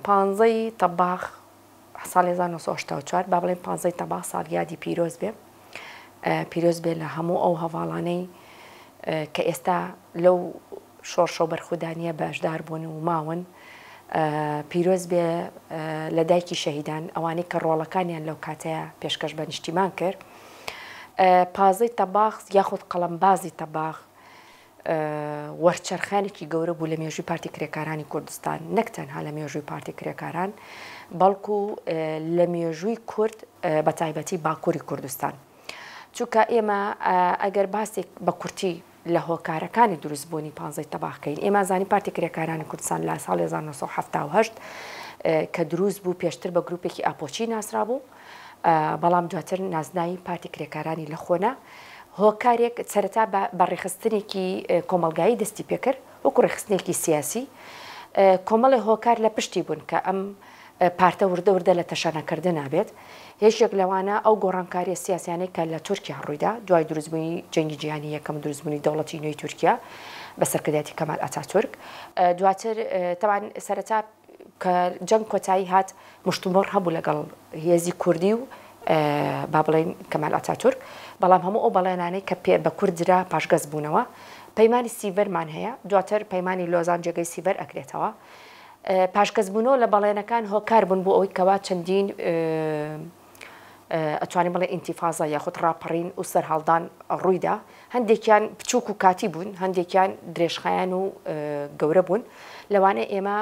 پانزەی تەباخ ساڵی 1984، با بڵێین پانزەی تەباخ ساڵیادی پیرۆز بێ، پیرۆز بێ لە هەموو ئەو هەڤاڵانەی کە ئێستا لەو شۆڕشە و بەرخودانییە بەشدار بوون و ماون، پیرۆز بێ لە دایکی شەهیدان، ئەوانەی کە ڕۆڵەکانیان لەو کاتەیا پێشکەش بە نیشتیمان کرد. پازدەی تەباخ یاخود قەڵەمبازی تەباخ وەرچەرخانێکی گەورە بوو لە مێژووی پارتی کرێکارانی کوردستان، نەک تەنها لە مێژووی پارتی کرێکاران، بەڵکو لە مێژووی کورد بە تایبەتی باکووری کوردستان. چونکە ئێمە ئەگەر باسێک بە کورتی لە هۆکارەکانی دروستبوونی پانزەی تەباخ کەین، ئێمە زانین پارتی کرێکارانی کوردستان لە ساڵی 1970 کە دروست بوو پێشتر بە گروپێکی ئاپۆچی ناسرابوو، بەڵام دواتر نازناوی پارتی کرێکارانی لەخۆنا. هۆکارێک سەرەتا بە ڕێکخستنێکی کۆمەڵگایی دەستی پێکرد وەکو ڕێکخستنێکی سیاسی، کۆمەڵێ هۆکار لە پشتی بوون کە ئەم پارتە وردە وردە لە تەشەنەکردنا بێت، یەکێک لەوانە ئەو گۆڕانکارییە سیاسیانەی کە لە تورکیا ڕوویدا دوای دروستبوونی جەنگی جیهانی یەکەم و دروستبوونی دەوڵەتی نوێی تورکیا بە سەرکردایەتی کەمال ئەتاتورک. دواتر تەبعەن سەرەتا کە جەنگ کۆتایی هات مشتومڕ هەبوو لەگەڵ هێزی کوردی و با بڵێین کەمال ئەتاتورک، بەڵام هەموو ئەو بەڵێنانەی کە پێ بە کورد درا پاشگەز بوونەوە. پەیمانی سیڤەرمان هەیە، دواتر پەیمانی لۆزان جێگەی سیڤەر ئەکرێتەوە. پاشگەزبوونەوە لە بەڵێنەکان هۆکار بوون بۆ ئەوەی کەوا چەندین ئەتوانین بڵێ ئینتیفازە یاخود ڕاپەڕین و سەرهەڵدان ڕوویدا، هەندێکیان بچووک و کاتی بوون، هەندێکیان درێژخایەن و گەورە بوون، لەوانە ئێمە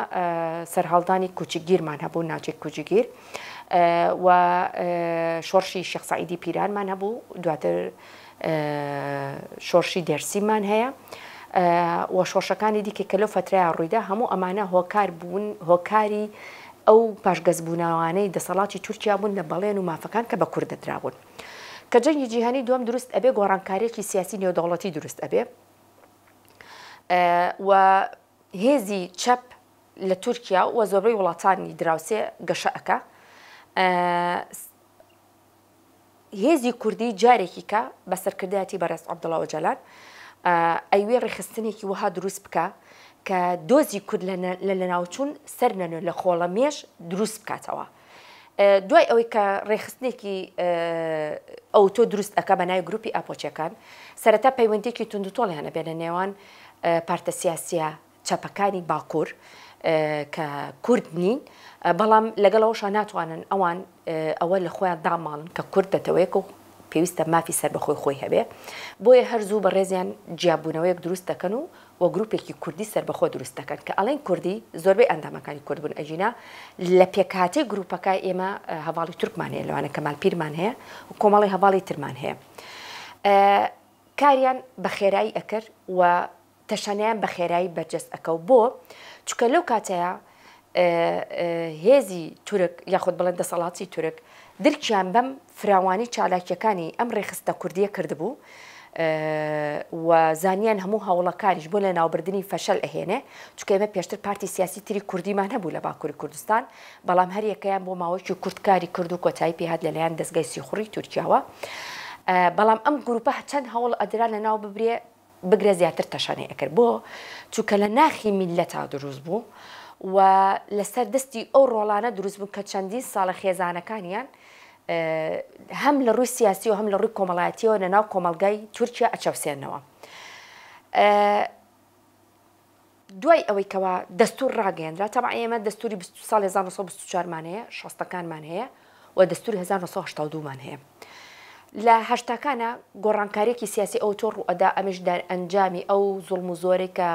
سەرهەڵدانی کوچکگیرمان هەبوو، ناوچەی کوچکگیر و شۆڕشی شێخ سەعیدی پیرانمان هەبوو، دواتر شۆڕشی دێرسیممان هەیە و شۆڕشەکانی دیکە کە لەو فەترەیە ڕوویدا، هەموو ئەمانە هۆکار بوون، هۆکاری ئەو پاشگەزبوونەوانەی دەسەڵاتی تورکیا بوون لە بەڵێن و مافەکان کە بە کورد دەدرابوون. کە جەنگی جیهانی دووەم دروست ئەبێ گۆڕانکاریەکی سیاسی نێودەوڵەتی دروست ئەبێ و هێزی چەپ لە تورکیا و زۆربەی وڵاتانی دراوسێ گەشە ئەکا. هێزی کوردی جارێکی کە بە سەرکردایەتی بەڕێز عەبدوڵا ئۆجالان ئەیوێ ڕێکخستنێکی وەها دروست بکا کە دۆزی کورد لە لەناوچوون سەر نەنوێ لە خۆڵەمێش دروست بکاتەوە. دوای ئەوەی کە ڕێکخستنێکی ئەوتۆ دروست ئەکا بە ناوی گروپی ئاپۆچیەکان، سەرەتا پەیوەندیەکی توندوتۆڵیان ئەبێ لە نێوان پارتە سیاسیە چەپەکانی باکوور کە کورد نین، بەڵام لەگەڵ ئەوەشا ناتوانن ئەوان ئەوە لە خۆیان داماڵن کە کورد نەتەوەیەکە و پێویستە مافی سەربەخۆی خۆی هەبێ، بۆیە هەر زوو بەڕێزیان جیابوونەوەیەک دروست دەکەن و و گروپێکی کوردی سەربەخۆ دروست دەکەن کە ئەڵێن کوردی زۆربەی ئەندامەکانی کورد بوون ئەگینا لە پێکهاتەی گروپەکە ئێمە هەڤاڵی تورکمان هەیە لەوانە کەمال پیرمان هەیە و کۆمەڵی هەڤاڵی ترمان هەیە کاریان بە خێرایی ئەکرد و تەشەنەیان بە خێرایی بەرجەست ئەکەوت بۆ؟ چونکە لەو کاتەیا هێزی تورک یاخود بڵێن دەسەڵاتی تورک درکیان بەم فراوانی چالاکیەکانی ئەم ڕێکخستنە کوردیە کردبوو و زانیان هەموو هەوڵەکانیش بۆ لەناوبردنی فەشەل ئەهێنێ چونکە ئێمە پێشتر پارتی سیاسی تری کوردیمان هەبوو لە باکوری کوردستان بەڵام هەریەکەیان بۆ ماوەیەکی کورت کاری کرد و کۆتایی پێهات لەلایەن دەزگای سیخوڕی تورکیاوە بەڵام ئەم گروپە چەند هەوڵ ئەدرا لەناو ببرێ بگرە زیاتر تەشەنەی ئەکرد بۆ؟ چونکە لە ناخی میللەتا دروست بوو و لەسەر دەستی ئەو ڕۆڵانە دروست بوون کە چەندین ساڵە خێزانەکانیان هەم لە ڕووی سیاسی و هەم لە ڕووی کۆمەڵایەتیەوە لە ناو کۆمەڵگای تورکیا ئەچەوسێنەوە. دوای ئەوەی کەوا دەستور ڕاگەیەنرا، تەبعەن ئێمە دەستوری ساڵی 1924 مان هەیە، شەستەکانمان هەیە و دەستوری 1982 مان هەیە. لە هەشتاکانا گۆڕانکاریەکی سیاسی ئەوتۆ ڕووئەدا، ئەمەش دەرئەنجامی ئەو زوڵم و زۆرەی کە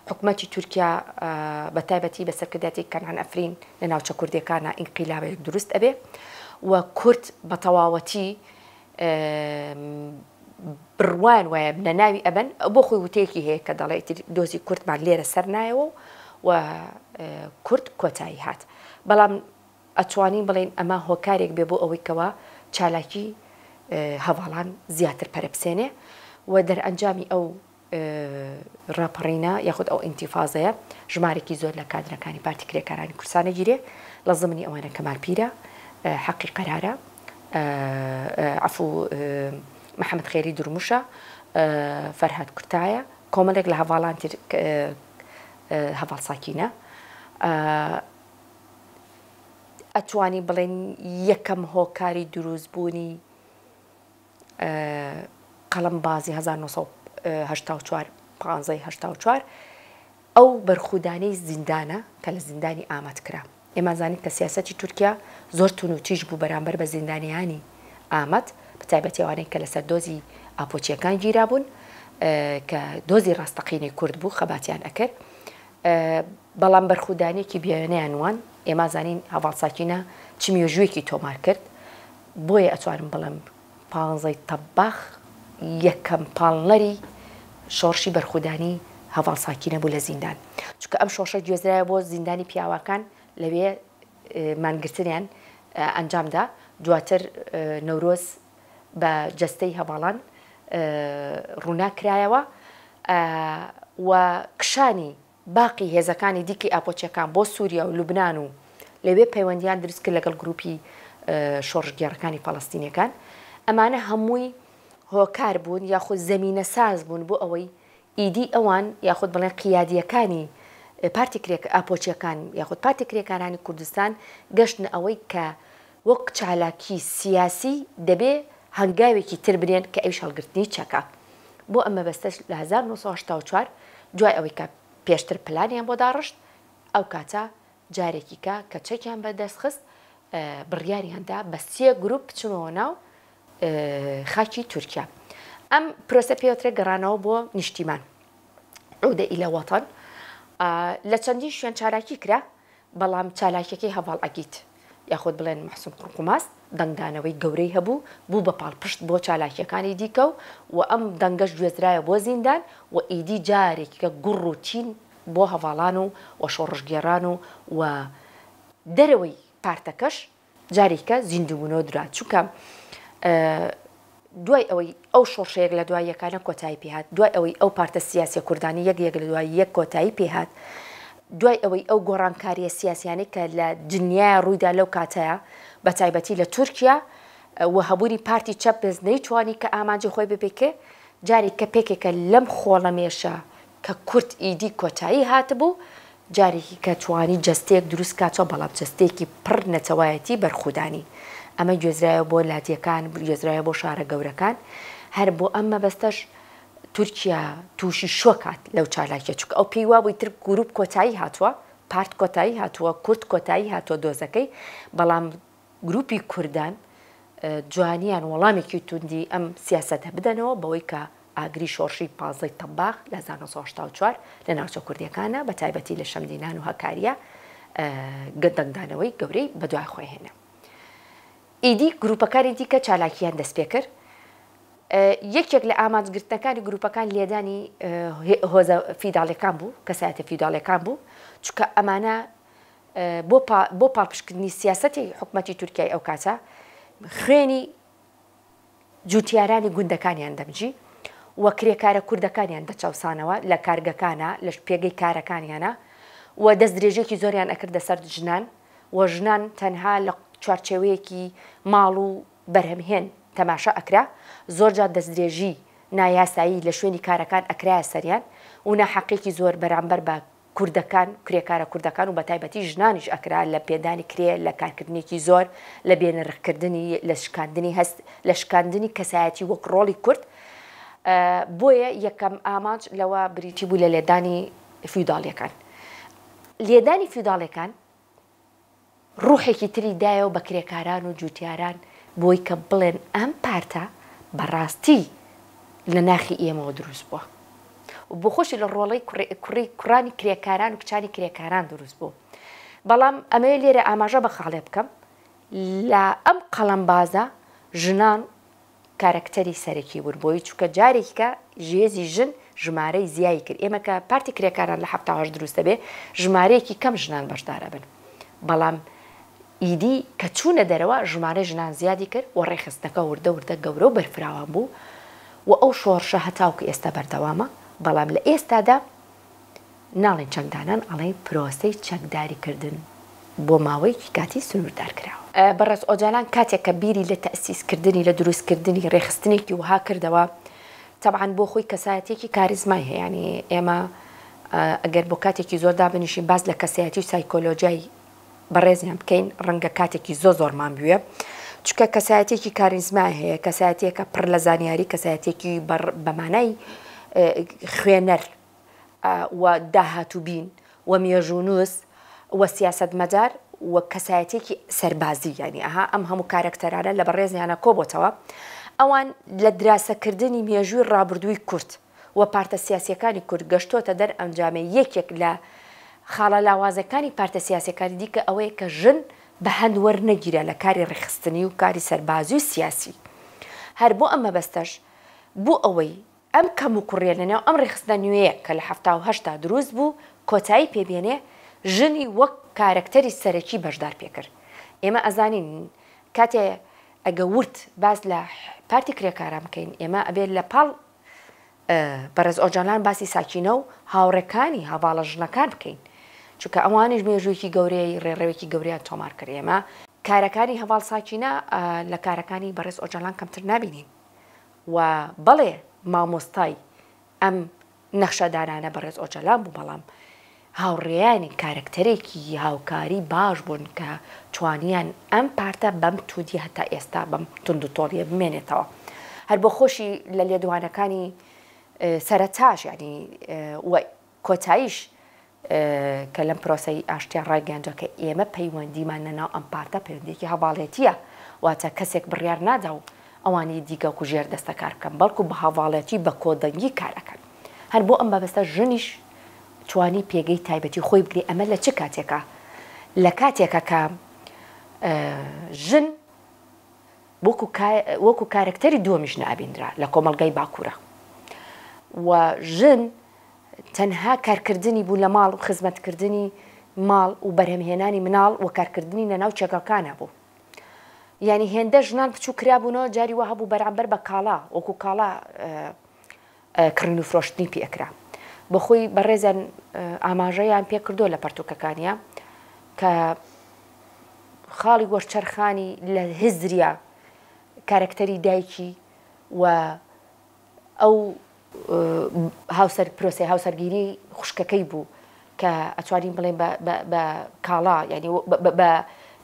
حکومەتی تورکیا بە تایبەتی بە سەرکردایەتی کەنعان ئەفرین لە ناوچە کوردیەکانا ئینقیلابێک دروست ئەبێ و کورد بە تەواوەتی بڕوایان وایە لەناوی ئەبەن، بۆ خۆی وتەیەکی هەیە کە دەڵێ ئیتر دۆزی کوردمان لێرە سەر نایەوە و کورد کۆتایی هات. بەڵام ئەتوانین بڵێین ئەمە هۆکارێک بێ بۆ ئەوەی کەوا چالاکی هەڤاڵان زیاتر پەرە بسێنێ و دەرئەنجامی ئەو ڕاپەڕینە یاخود ئەو ئینتیفازەیە ژمارێکی زۆر لە کادرەکانی پارتی کرێکارانی کوردستان ئەگیرێ لە زمنی ئەوانە کەمال پیرە، حەقی قەرارە، عەفو محەمەد خێری دورموشە، فەرهاد کورتایە، کۆمەلێک لە هەڤاڵان تر هەڤاڵ ساکینە. ئەتوانین بڵێین یەکەم هۆکاری دروستبوونی قەڵەمبازی 1984 پانزەی 84 ئەو بەرخودانەی زیندانە کە لە زیندانی ئامەد کرا. ئێمە زانین کە سیاسەتی تورکیا زۆر توندوتیژ بوو بەرامبەر بە زیندانیانی ئامەد، بەتایبەتی ئەوانەی کە لەسەر دۆزی ئاپۆچییەکان گیرابوون کە دۆزی ڕاستەقینەی کورد بوو خەباتیان ئەکرد. بەڵام بەرخودانێکی بێوێنەیان نوان، ئێمە زانین هەڤاڵ ساکینە چ مێژوویەکی تۆمار کرد، بۆیە ئەتوانم بڵێم پانزەی تەباخ یەکەم پاڵنەری شۆڕشی بەرخودانی هەڤاڵ ساکینە بوو لە زیندان، چونکە ئەم شۆڕشە گوێزرایە بۆ زیندانی پیاواکان لەوێ مانگرتنیان ئەنجامدا، دواتر نەورۆز بە جەستەی هەڤاڵان ڕووناک کرایەوە و کشانی باقی هێزەکانی دیکەی ئاپۆچیەکان بۆ سوریا و لوبنان و لەوێ پەیوەندیان دروست کرد لەگەڵ گروپی شۆڕشگێڕەکانی فەڵەستینیەکان. ئەمانە هەمووی هۆکار بوون یاخود زەمینەساز بوون بۆ ئەوەی ئیدی ئەوان یاخود بڵێن قیادیەکانی پارتی کرێک ئاپۆچیەکان یاخود پارتی کرێکارانی کوردستان گەشتنە ئەوەی کە وەک چالاکی سیاسی دەبێ هەنگاوێکی تر بنێن کە ئەویش هەڵگرتنی چەکە. بۆ ئەم مەبەستەش لە 1984 دوای ئەوەی کە پێشتر پلانیان بۆ داڕشت، ئەو کاتە جارێکی کە کە چەکیان بە دەست خست بڕیاریان دا بە سێ گروپ بچنەوە ناو خاکی تورکیا. ئەم پرۆسە پێوترێ گەڕانەوە بۆ نیشتیمان، عودە الى وطن. لە چەندین شوێن چالاکی کرا، بەڵام چالاکیەکەی هەڤاڵ عەگید یاخود بڵێن مەحسون قورقوماز دەنگدانەوەی گەورەی هەبوو، بوو بە پاڵپشت بۆ چالاکیەکانی دیکە و و ئەم دەنگەش گوێزرایە بۆ زیندان و ئیدی جارێکیکە گوڕ و تین بۆ هەڤاڵان و و شۆڕشگێڕان و و دەرەوەی پارتەکەش جارێکە زیندووبوونەوە درا، چونکە دوای ئەوەی ئەو شۆڕشە یەک لە دوای یەکانە کۆتایی پێهات، دوای ئەوەی ئەو پارتە سیاسیە کوردانە یەک یەک لە دوای یەک کۆتایی پێهات، دوای ئەوەی ئەو گۆڕانکاریە سیاسیانەی کە لە دنیایا ڕوویدا لەو کاتەیا بە تایبەتی لە تورکیا و هەبوونی پارتی چەپ بەس نەیتوانی کە ئامانجی خۆی بپێکێ، جارێک کە پێکێکە لەم خۆڵەمێشە کە کورد ئیدی کۆتایی هاتبوو، جارێکی کە توانی جەستەیەک دروست کاتەوە، بەڵام جەستەیەکی پڕ نەتەوایەتی بەرخودانی. ئەمە گوێزرایەوە بۆ لادیەکان، گوێزرایەوە بۆ شارە گەورەکان. هەر بۆ ئەم مەبەستەش تورکیا تووشی شۆک هات لەو چالاکیە، چونکە ئەو پێی وابوو ئیتر گروپ کۆتایی هاتووە، پارت کۆتایی هاتووە، کورد کۆتایی هاتووە دۆزەکەی، بەڵام گروپی کوردان جوانیان وەڵامێکی توندی ئەم سیاسەتە بدەنەوە بەوەی کە ئاگری شۆڕشی پازدەی تەباخ لە 1984 لە ناوچە کوردیەکانە بە تایبەتی لە شەمدینان و هەکاریە دەنگدانەوەی گەورەی بەدوای خۆی هێنا. ئیدی گروپەکانی دیکە چالاکیان دەستپێکرد. یەکێک لە ئامانجگرتنەکانی گروپەکان لێدانی هۆزە فیوداڵیەکان بوو، کەسایەتە فیوداڵیەکان بوو، چونکە ئەمانە بۆ بۆ پاڵپشتکردنی سیاسەتی حکومەتی تورکیای ئەو کاتە خوێنی جوتیارانی گوندەکانیان دەمجی و کرێکارە کوردەکانیان دەچەوسانەوە لە کارگەکانە لە پێگەی کارەکانیانە و دەستدرێژێکی زۆریان ئەکردە سەر ژنان و ژنان تەنها لە چوارچێوەیەکی ماڵ و بەرهەمهێن تەماشا ئەکرا زۆرجار دەستدرێژی نایاسایی لە شوێنی کارەکان ئەکرایە سەریان و ناحەقیەکی زۆر بەرامبەر بە کوردەکان، کرێکارە کوردەکان و بەتایبەتی ژنانیش ئەکرا لە پێدانی کرێ، لە کارکردنێکی زۆر، لە بێنرخکردنی، لە شکاندنی هەست، لە شکاندنی کەسایەتی وەک ڕۆڵی کورد. بۆیە یەکەم ئامانج لەوە بریتی بوو لە لێدانی فیوداڵیەکان. لێدانی فیوداڵیەکان ڕوحێکی تری دایەوە بە کرێکاران و جوتیاران بۆی کە بڵێن ئەم پارتە بە ڕاستی لە ناخی ئێمەوە دروست بووە و بۆ خۆشی لە ڕۆڵەی کوڕی کوڕانی کرێکاران و کچانی کرێکاران دروست بوو. بەڵام ئەمەوێ لێرە ئاماژە بە خاڵێ بکەم لە ئەم قەڵەمبازە ژنان کارەکتەری سەرەکی بوون بۆی چونکە جارێکیکە ژێزی ژن ژمارەی زیای کرد ئێمە کە پارتی کرێکاران لە 78 دروست دەبێ ژمارەیەکی کەم ژنان بەشدار ئەبن بەڵام ئیدی کە چوونە دەرەوە ژمارەی ژنان زیادی کرد و ڕێکخستنەکە وردە وردە گەورە و بەرفراوان بوو و ئەو شۆڕشە هەتاوکو ئێستا بەردەوامە بەڵام لە ئێستادا ناڵێن چەکدانان ئەڵێن پرۆسەی چەکداریکردن بۆ ماوەیەکی کاتی سنووردار کراوە. بەڕێز ئۆجالان کاتێک کە بیری لە تەئسیس کردنی، لە دروست کردنی ڕێکخستنێکی وەها کردەوە، تەبعەن بۆ خۆی کەسایەتیەکی کاریزمای هەیە، یانی ئێمە ئەگەر بۆ کاتێکی زۆر دابنیشین باس لە کەسایەتی و سایکۆلۆژیای. بەڕێزیان بکەین ڕەنگە کاتێکی زۆر زۆرمان بوێ چونکە کەسایەتێکی کاریزمای هەیە کەسایەتێکە پڕ لە زانیاری کەسایەتێکی بەمانای خوێنەر و داهاتووبین و مێژوونووس و سیاسەتمەدار و کەسایەتێکی سەربازی یانی ئەها ئەم هەموو کارەکتەرانە لە بەڕێزیانە کۆبۆتەوە ئەوان لە دراسەکردنی مێژووی ڕابردووی کورد و پارتە سیاسیەکانی کورد گەشتۆتە دەرئەنجامێ یەکێک لە خاڵە لاوازەکانی پارتە سیاسیەکانی دیکە ئەوەیە کە ژن بە هەند وەرنەگیرا لە کاری ڕێکخستنی و کاری سەربازی و سیاسی هەر بۆ ئەم مەبەستەش بۆ ئەوەی ئەم کەموکوڕیە لە ناو ئەم ڕێکخستنە نوێیە کە لە 78 دا دروست بوو کۆتایی پێ بێنێ ژنی وەک کارەکتەری سەرەکی بەشدار پێکرد ئێمە ئەزانین کاتێ ئەگە ورد باس لە پارتی کرێکاران بکەین ئێمە ئەبێ لە پاڵ بەڕێز ئۆجالان باسی ساکینە و هاوڕێکانی هەڤاڵە ژنەکان بکەین چونکە ئەوانیش مێژوویەکی گەورەی ڕێڕەوێکی گەورەیان تۆمار کرد ئێمە کارەکانی هەڤاڵ ساکینە لە کارەکانی بەڕێز ئۆجالان کەمتر نابینین و بەڵێ مامۆستای ئەم نەخشەدانانە بەڕێز ئۆجەلان بوو، بەڵام هاوڕێیانی کارەکتەرێکی هاوکاری باش بوون کە توانیان ئەم پارتە بەم توندیە هەتا ئێستا بەم توندوتۆڵیە بمێنێتەوە. هەر بۆ خۆشی لە لێدوانەکانی سەرەتاش یانی و کۆتاییش کە لەم پرۆسەی ئاشتیە ڕایگەیاندوە کە ئێمە پەیوەندیمان لە ناو ئەم پارتە پەیوەندیەکی هەڤاڵێتیە واتە کەسێک بڕیار نادا و ئەوانی دیکە وەکو ژێر دەستە کار بکەن بەڵکو بە هەڤاڵێتی بە کۆدەنگی کار ئەکەن هەر بۆ ئەم مەبەستە ژنیش توانی پێگەی تایبەتی خۆی بگرێ ئەمە لە چ کاتێکە لە کاتێکە کە ژن وەکو وەکو کارەکتەری دووەمیش نابینرا لە کۆمەڵگای باکوورە و ژن تەنها کارکردنی بوو لە ماڵ و خزمەتکردنی ماڵ و بەرهەمهێنانی مناڵ و کارکردنی لە ناو چێگەڵکانا بوو. یانی هێندە ژنان بچووک کرابوونەوە جاری وا هەبوو بەرامبەر بە کاڵا وەکو کاڵا کڕین و فرۆشتنی پێ ئەکرا. بەخۆی بەڕێزیان ئاماژەیان پێ کردووە لە پەرتووکەکانیا کە خاڵی وەرچەرخانی لە هزریا کارەکتەری دایکی و ئەو هاوسەر پرۆسەی هاوسەرگیری خوشکەکەی بوو کە ئەتوانین بڵێین بە بە بە کاڵا یانی بە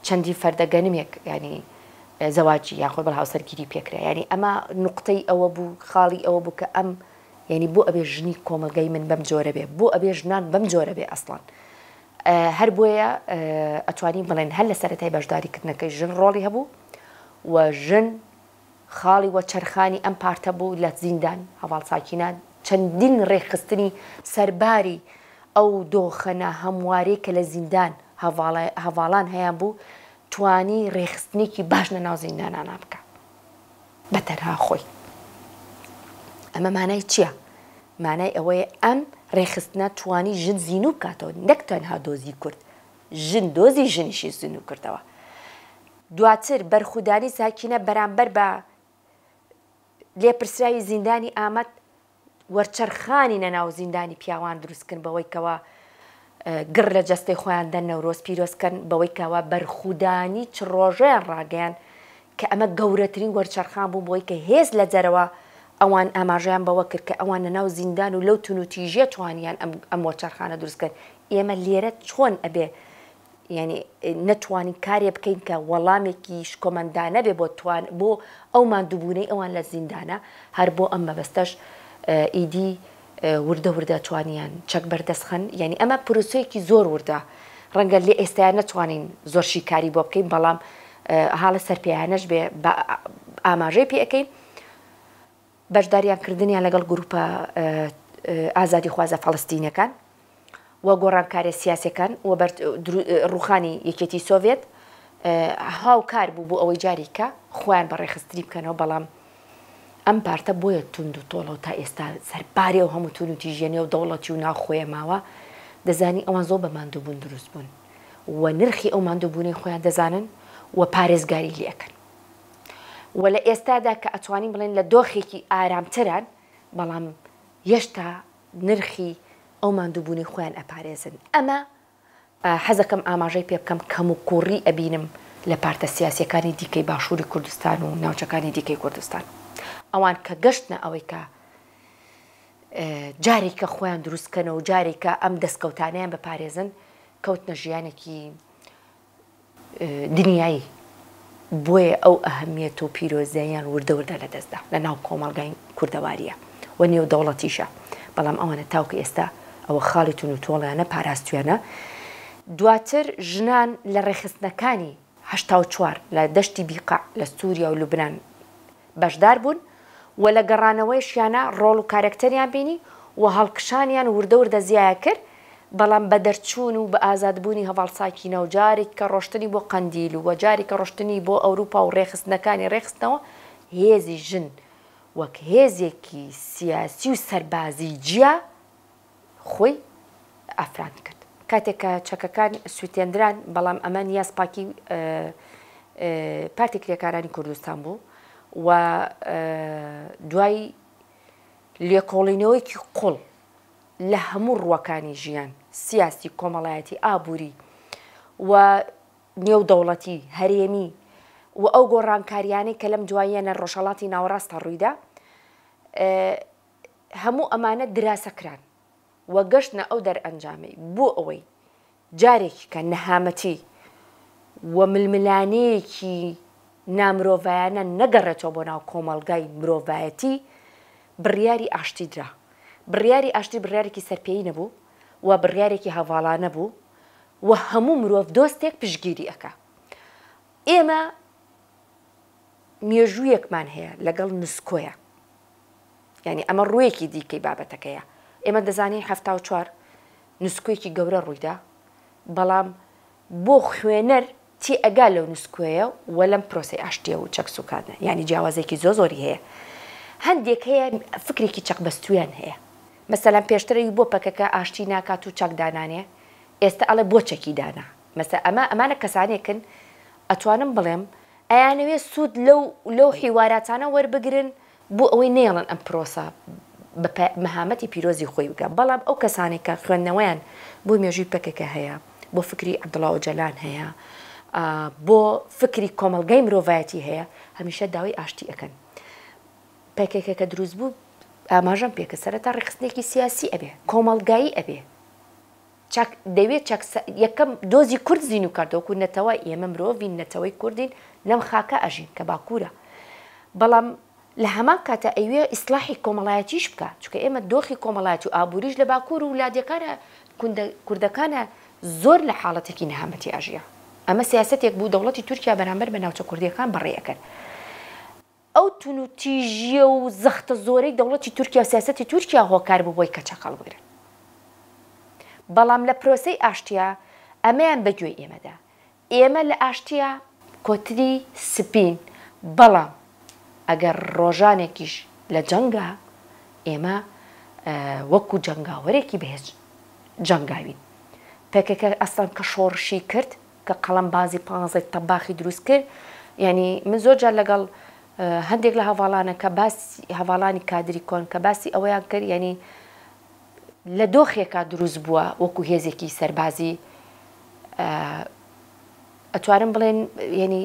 چەندین فەردە گەنمێک یانی زەواجی یاخۆ بڵ هاوسەرگیری پێکرا یانی ئەمە نوقتەی ئەوە بوو خاڵی ئەوە بوو کە ئەم یانی بۆ ئەبێ ژنی کۆمەڵگەی من بەم جۆرە بێ بۆ ئەبێ ژنان بەم جۆرە بێ ئەسڵان هەر بۆیە ئەتوانین بڵێن هەر لە سەرەتای بەشداریکردنەکەی ژن ڕۆڵی هەبوو و ژن خاڵی وەچەرخانی ئەم پارتە بوو لە زیندان، هەڤاڵ ساکینە چەندین ڕێکخستنی سەرباری ئەو دۆخە ناهەموارەی کە لە زیندان هەڤاڵان هەیان بوو، توانی ڕێکخستنێکی باش لە ناو زیندانانا بکا بە تەنها خۆی. ئەمە مانای چییە؟ مانای ئەوەیە ئەم ڕێکخستنە توانی ژن زینوو بکاتەوە، نەک تەنها دۆزی کورد، ژن دۆزی ژنیشی زینوو کردەوە. دواتر بەرخودانی ساکینە بەرامبەر بە لێپرسراوی زیندانی ئامەد وەرچەرخانی نەناو زیندانی پیاوان دروستکرد بەوەی کەوا گڕ لە جەستەی خۆیان دەن نەورۆز پیرۆز کەن بەوەی کەوا بەرخودانی چ ڕۆژەیان ڕاگەیان کە ئەمە گەورەترین وەرچەرخان بوو بۆی کە هێز لە دەرەوە ئەوان ئاماژەیان بەوە کرد کە ئەوان لەناو زیندان و لەو تونوتیژیە توانیان ئەم وەرچەرخانە دروست کەن ئێمە لێرە چۆن ئەبێ یانی نەتوانین کارێ بکەین کە وەڵامێکی شکۆمەندانە بێ بۆ توان بۆ ئەو ماندووبوونەی ئەوان لە زیندانە، هەر بۆ ئەم مەبەستەش ئیدی وردە وردە توانیان چەک بەردەست خەن، یانی ئەمە پرۆسەیەکی زۆر وردە، ڕەنگە لە ئێستایا نەتوانین زۆر شیکاری بۆ بکەین، بەڵام هاڵە سەرپێیانەش بێ بە ئاماژەی پێ ئەکەین. بەشداریان کردنیان لەگەڵ گروپە ئازادیخوازە فەڵەستینەکان و گۆڕانکاریە سیاسیەکان و ڕوخانی یەکێتی سۆڤێت هاوکار بوو بۆ ئەوەی جاریکە خۆیان بە ڕێکخستنی بکەنەوە بەڵام ئەم پارتە بۆیە توند و تۆڵە و تا ئێستا سەرباری ئەو هەموو تون و تیژیە نێو دەوڵەتی و ناوخۆیە ماوە دەزانی ئەوان زۆر بە ماندووبوون دروست بوون و نرخی ئەو ماندووبوونەی خۆیان دەزانن و پارێزگاری لێ ئەکەن. و لە ئێستادا کە ئەتوانین بڵێین لە دۆخێکی ئارامتران، بەڵام یەشتا نرخی ئەو ماندووبوونەی خۆیان ئەپارێزن. ئەمە حەزەکەم ئاماژەی پێ بکەم کەموکووڕی ئەبینم لە پارتە سیاسییەکانی دیکەی باشووری کوردستان و ناوچەکانی دیکەی کوردستان. ئەوان کە گەشتنە ئەوەی کە جارێکە خۆیان دروست کەنەوە و جارێکە ئەم دەستکەوتانەیان بپارێزن، کەوتنە ژیانێکی. دنیایی، بۆیە ئەو ئەهەمیەت و پیرۆزیەیان وردە وردە لەدەست دا لە ناو کۆمەڵگای کوردەواریە و نێودەوڵەتیشە، بەڵام ئەوانە تاوکو ئێستا ئەوە خاڵی تونوتۆڵیانە پاراستویانە. دواتر ژنان لە ڕێکخستنەکانی 84 لە دەشتی بیقاع لە سوریا و لوبنان بەشدار بوون و لە گەڕانەوەیشیانا ڕۆڵ و کارەکتەریان بینی و هەڵکشانیان وردە وردە زیایە کرد، بەڵام بە دەرچوون و بە ئازادبوونی هەڤاڵ ساکینە و جارێکە ڕۆشتنی بۆ قەندیل و جارێکە ڕۆشتنی بۆ ئەوروپا و ڕێکخستنەکانی ڕێکخستنەوە هێزی ژن وەک هێزێکی سیاسی و سەربازی جیا خۆی ئافراند کرد. کاتێک کە چەکەکان سوتێندران، بەڵام ئەمە نیاز پاکی پارتی کرێکارانی کوردستان بوو و دوای لێکۆڵینەوەیەکی قوڵ لە هەموو ڕووەکانی ژیان، سیاسی، کۆمەڵایەتی، ئابووری و نێودەوڵەتی، هەرێمی و ئەو گۆڕانکاریانەی کە لەم دواییە لە ڕۆژهەڵاتی ناوەڕاستدا ڕوویدا، هەموو ئەمانە دراسە کران و گەشتنە ئەو دەرئەنجامەی بۆ ئەوەی جارێکیکە نەهامەتی و ململانێیەکی نامرۆڤایانە نەگەڕێتەوە بۆ ناو کۆمەڵگای مرۆڤایەتی، بڕیاری ئاشتی درا. بڕیاری ئاشتی بڕیارێکی سەرپێیی نەبوو و بڕیارێکی هەڤاڵانە بوو و هەموو مرۆڤ دۆستێک پشتگیری ئەکا. ئێمە مێژوویەکمان هەیە لەگەڵ نسکۆیە. یانی ئەمە ڕوویەکی دیکەی بابەتەکەیە. ئێمە دەزانین 74 نسکۆیەکی گەورە ڕوویدا، بەڵام بۆ خوێنەر تێئەگا لەو نسکۆیە و لەم پرۆسەی ئاشتیە و چەک سوکاندنە، یانی جیاوازیەکی زۆر زۆری هەیە. هەندێک هەیە فکرێکی چەقبەستوویان هەیە. مەسەلەن پێشتر ئەوی بۆ پەکەکە ئاشتی ناکات و چەک دانانێ، ئێستا ئەڵێ بۆ چەکی دانا. مەسە ئەمە ئەمانە کەسانێکن ئەتوانم بڵێم ئەیانەوێ سوود لەو لەو حیواراتانە وەربگرن بۆ ئەوەی نەیەڵن ئەم پرۆسە بە مەهامەتی پیرۆزی خۆی بگا، بەڵام ئەو کەسانەی کە خوێندنەوەیان بۆ مێژووی پەکەکە هەیە، بۆ فکری عەبدوڵا ئۆجەلان هەیە، بۆ فکری کۆمەڵگای مرۆڤایەتی هەیە، هەمیشە داوای ئاشتی ئەکەن. پەکەکە کە دروست بوو ئاماژەم پێکرد سەرەتا ڕێکخستنێکی سیاسی ئەبێ، کۆمەڵگایی ئەبێ، چاک دەوێ چاک یەکەم دۆزی کورد زینوو کردەوە وەکو نەتەوە ئێمە مرۆڤین نەتەوەی کوردین لەم خاکە ئەژین کە باکوورە بەڵام لە هەمان کاتە ئەیوێ ئیسلاحی کۆمەڵایەتیش بکە چونکە ئێمە دۆخی کۆمەڵایەتی و ئابووریش لە باکوور و لادێکانە کوردەکانە زۆر لە حاڵەتێکی نەهامەتی ئەژیا ئەمە سیاسەتێک بوو دەوڵەتی تورکیا بەرامبەر بە ناوچە کوردیەکان بەڕێ ئەکرد ئەو تونوتیژیە و زەختە زۆرەی دەوڵەتی تورکیا و سیاسەتی تورکیا هۆکار بوو بۆی کە چەک هەڵبگرن. بەڵام لە پرۆسەی ئاشتیا ئەمەیان بە گوێی ئێمە دا. ئێمە لە ئاشتیا کۆتری سپین، بەڵام ئەگەر ڕۆژانێکیش لە جەنگا ئێمە وەکو جەنگاوەرێکی بەهێز جەنگاوین. پەکەکە ئەسڵەن کە شۆڕشی کرد کە قەڵەم بازی پانزەی تەباخی دروست کرد یعنی من زۆر جار لەگەڵ هەندێک لە هەواڵانە کە باس هەواڵانی کادری کۆن کە باسی ئەوەیان کرد یعنی لە دۆخێکا دروست بووە وەکو هێزێکی سەربازی ئەتوانم بڵێن یعنی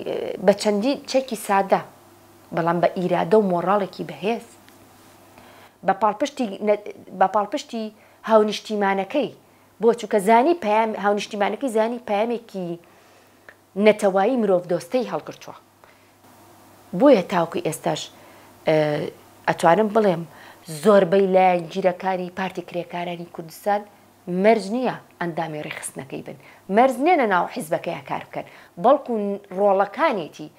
بە چەندی چەکی سادە بەڵام بە ئیرادە و مۆڕاڵێکی بەهێز بە پاڵپشتی بە پاڵپشتی هاونیشتیمانەکەی بۆ؟ چونکە زانی پەیام هاونیشتیمانەکەی زانی پەیامێکی نەتەوایی مرۆڤدۆستەی هەڵگرتووە. بۆیە تاوەکو ئێستاش ئەتوانم بڵێم زۆربەی لایەنگیرەکانی پارتی کرێکارانی کوردستان مەرج نییە ئەندامی ڕێکخستنەکەی بن، مەرج نییە لە ناو حیزبەکەیا کار بکەن، بەڵکو ڕۆڵەکانێتی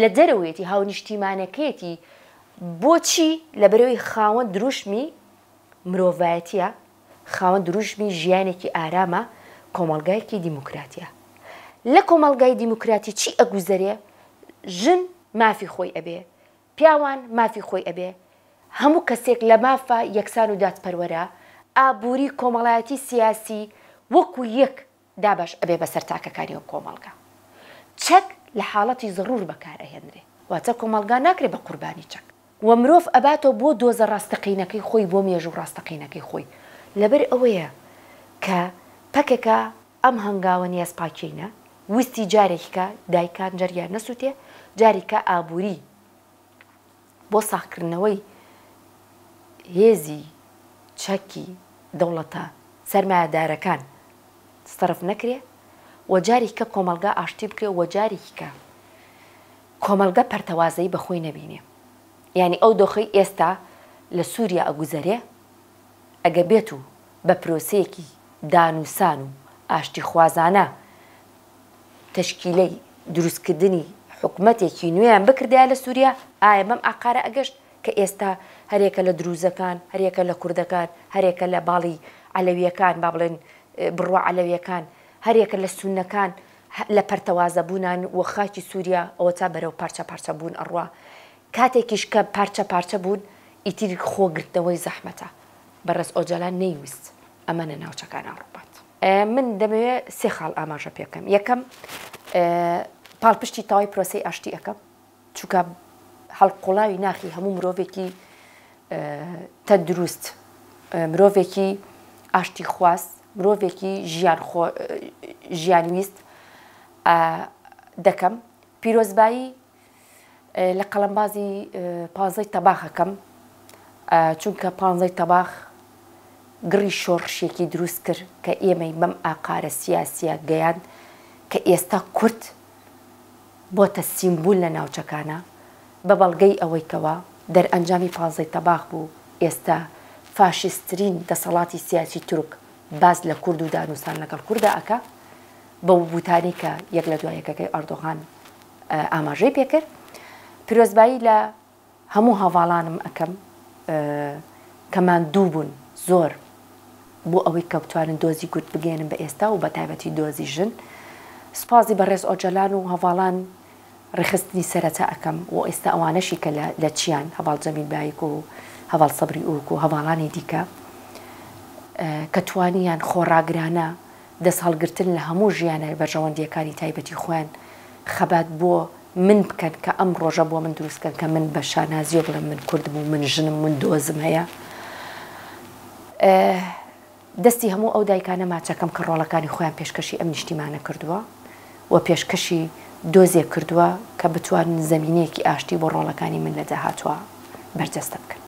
لە دەرەوەیەتی، هاونیشتیمانەکەیەتی، بۆچی؟ لەبەرئەوەی خاوەن دروشمی مرۆڤایەتییە، خاوەن دروشمی ژیانێکی ئارامە، کۆمەڵگایەکی دیموکراتیە. لە کۆمەڵگای دیموکراتی چی ئەگوزەرێ؟ ژن مافی خۆی ئەبێ، پیاوان مافی خۆی ئەبێ، هەموو کەسێک لە مافا یەکسان و دادپەروەرە، ئابووری، کۆمەڵایەتی، سیاسی وەکو یەک دابەش ئەبێ بەسەر تاکەکانی ئەو کۆمەڵگا. چەک لە حاڵەتی زەڕوور بەکار ئەهێنرێ. واتە کۆمەڵگا ناکرێ بە قوربانی چەک. وە مرۆڤ ئەباتەوە بۆ دۆزە ڕاستەقینەکەی خۆی بۆ مێژوو ڕاستەقینەکەی خۆی لەبەر ئەوەیە کە پەکەکە ئەم هەنگاوە نیازپاکیەی نا ویستی جارێکیکە دایکان جەرگیان نەسوتێ جاریکە ئابوری بۆ ساغکردنەوەی هێزی چەکی دەوڵەتە سەرمایەدارەکان سەرف نەکرێ. و جارێکیکە کۆمەڵگا ئاشتی بکرێ و جارێکیکە کۆمەڵگە پەرتەوازەیی بە خۆی نەبینێ. یانی ئەو دۆخەی ئێستا لە سووریا ئەگوزەرێ ئەگە بێت و بە پرۆسەیەکی دانوسان و ئاشتیخوازانە تەشکیلەی دروستکردنی حکومەتێکی نوێیان بکردایە لە سوریا، ئایا بەم ئاقارە ئەگەشت کە ئێستا هەریەکە لە دروزەکان، هەریەکە لە کوردەکان، هەریەکە لە باڵی عەلەوییەکان، با بڵێن بڕوا عەلەوییەکان، هەریەکە لە سوننەکان لە پەرتەوازە بوونان و خاکی سوریا ئەوەتا بەرەو پارچە پارچە بوون ئەڕوا. کاتێکیش کە پارچە پارچە بوون ئیتر خۆگرتنەوەی زەحمەتە. بەڕێز ئۆجالان نەیویست ئەمە لە ناوچەکانا ڕووبات. من دەمەوێت سێ خاڵ ئاماژە پێ بکەم. یەکەم، پاڵپشتی تەواوی پرۆسەی ئاشتی ئەکەم، چونکە هەڵقوڵاوی ناخی هەموو مرۆڤێکی تەندروست، مرۆڤێکی ئاشتیخواز، مرۆڤێکی ژیانویست دەکەم. پیرۆزبایی لە قەڵەمبازی پانزەی تەباخ ئەکەم چونکە پانزەی تەباخ گڕی شۆڕشێکی دروست کرد کە ئێمەی بەم ئاقارە سیاسیە گەیاند کە ئێستا کورد بۆتە سیمبول لە ناوچەکانە بە بەڵگەی ئەوەی کەوا دەرئەنجامی پانزەی تەباخ بوو ئێستا فاشیسترین دەسەڵاتی سیاسی تورک باس لە کورد و دانوسان لەگەڵ کوردا ئەکا بەو وتانەی کە یەک لە دوا یەکەکەی ئەردۆغان ئاماژەی پێکرد. پیرۆزبایی لە هەموو هەڤاڵانم ئەکەم کە ماندوو بوون زۆر بۆ ئەوەی کە بتوانن دۆزی کورد بگەیەنن بە ئێستا و بە تایبەتی دۆزی ژن. سوپاسی بەڕێز ئۆجەلان و هەڤاڵان ڕێکخستنی سەرەتا ئەکەم و ئێستا ئەوانەشی کە لە چیان، هەڤاڵ جەمیل بایک و هەڤاڵ سەبری ئوک و هەڤاڵانی دیکە کە توانیان خۆڕاگرانە دەست هەڵگرتن لە هەموو ژیانە بەرژەوەندییەکانی تایبەتی خۆیان خەبات بۆ من بکەن کە ئەم ڕۆژە بۆ من دروست کەن کە من بە شانازیەوە بڵێم من کوردم و من ژنم من دۆزم هەیە دەستی هەموو ئەو دایکانە ماچەکەم کە ڕۆڵەکانی خۆیان پێشکەشی ئەم نیشتیمانە کردووە و پێشکەشی دۆزێک کردووە کە بتوانن زەمینەیەکی ئاشتی بۆ ڕۆڵەکانی من لە داهاتووە بەرجەستە بکەن.